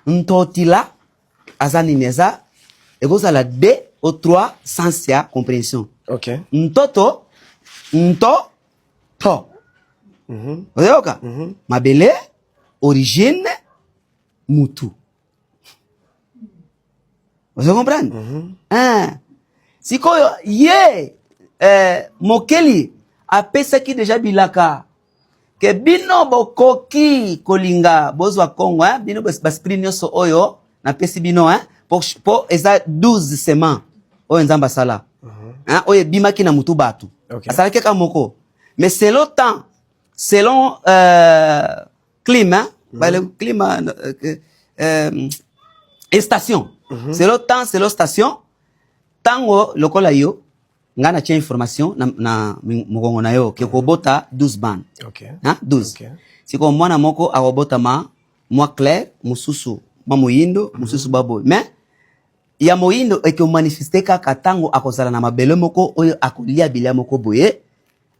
Ntotila aza nini? Eza ekozala deux ou trois sens ya compréhension. Ntoto, nto, to. Oyoka? Mabele, origine, mutu. Ozo comprendre? Ah. Sikoyo ye mokeli apesaki deja bilaka ke bino bokoki kolinga bozwa Kongo, hein? Bino baesprit nyonso oyo napesi bino, hein? Po eza 12 sema oyo Nzambe asala, hein? Oyo ebimaki na mutu bato. Asalaki kaka moko, mais selon temps, selon climat, hein? Ba, le climat et station, selon temps, selon station. Ntango lokola yo ngai natia information na mokongo na yo ke kobota 12 bana. Hein? 12. Sikoyo mwana moko akobotama mwa clair, mosusu mwa moyindo, mosusu baboye. Mais ya moyindo ekomanifeste kaka ntango akozala na mabele moko oyo akolia bilia moko boye,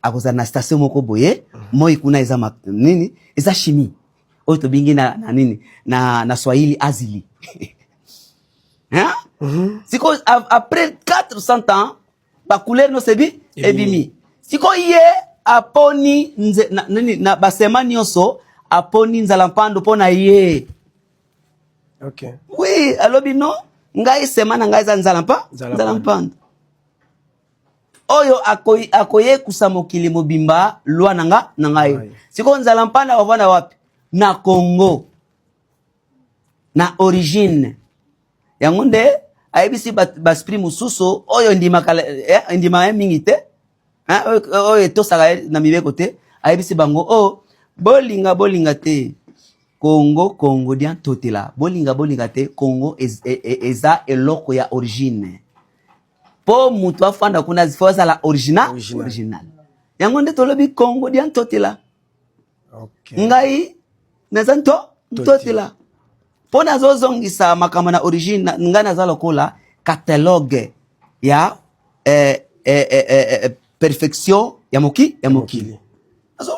akozala na station moko boye. Moi kuna eza nini? Eza chimie oyo tobingi na nini na Swahili azili, hein? Sikoyo après 400 ans, bacouleur nyonso ebi ebimi. Sikoyo ye aponi nini, na basema nyonso aponi nzala mpando mpo na ye. Oui, alobi no, ngai sema na ngai eza nzala mpa Nzala nzala mpando oyo akoyekusa mokili mobimba lwa na ngai. Ngai. Sikoyo nzala mpando akovanda wapi? Na Congo, na origine. Yango nde ayebisi baesprit mosusu oyo endimaka ye mingi te, hein, oyo etosaka ye na mibeko te. Ayebisi bango oyo: bolinga bolinga te, Congo, Congo dia ntotela. Bolinga bolinga te, Congo eza eloko ya origine. Mpo moto afanda kuna, fo azala original. Original. Original. Yango nde tolobi Congo dia ntotela. Ngai naza ntotela mpo nazozongisa makambo na origine. Ngai naza lokola catalogue ya perfection ya mokili. Azo,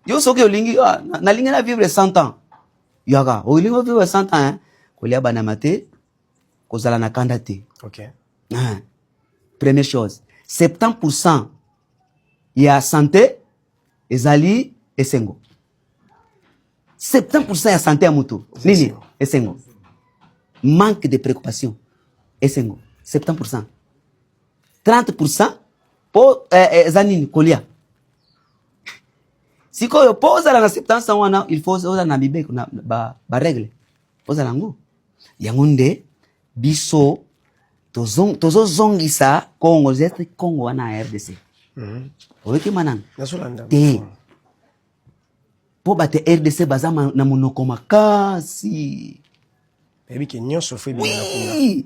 yo soki olingi, ah, nalingi na vivre 100 ans, yaka olingi vivre 100 ans, hein? Kolia banama te, kozala na kanda te. Ah. Première chose, 70% ya santé ezali esengo. 70% ya santé ya moto nini? Esengo. Manque de préoccupation, esengo 70%. 30% po eza nini? Kolia. Sikoyo mpo ozala na 70 wana, il faut ozala na mibeko na barègle, ozala yango. Yango nde biso tozozongisa Congo zete, Congo wana ya RDC. Oyoki mananga? Nazolanda. Te, mpo bato ya RDC baza na monoko makasi. Nayebi ke nyonso fo ebima na kuna. Oui,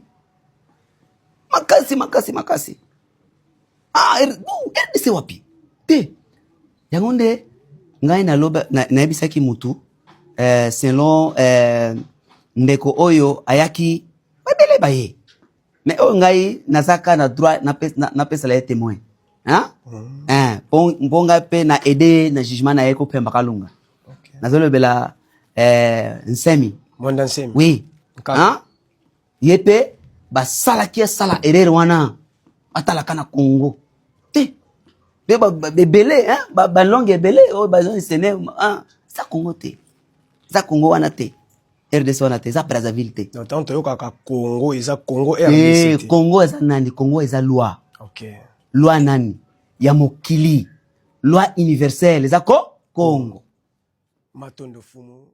makasi makasi makasi. Ah, bon, RDC wapi te? Yango nde ngai naloba nayebisaki mutu selon ndeko oyo ayaki babele baye, mais oyo ngai nazaka na droit napesala ye témoin, hein? Hein, mpo ngai mpe na aide na jugement na ye kopemba kalunga. Nazolobela Nsemi. Mwanda Nsemi. Oui. Nkaka. Hein? Ye mpe basalaki asala erreur wana, batalaka na Congo te mpe ebele, hein? Balonge ebele oyo bazoensene eza Congo te, eza Congo wana te, RDC wana te, eza Brazzaville te. Donc ntango toyokaka Congo, eza Congo Eh, RDC te. Congo eza nani? Congo eza loi. Loi nani? Ya mokili, loi universelle eza ko Congo. Matondo fumu.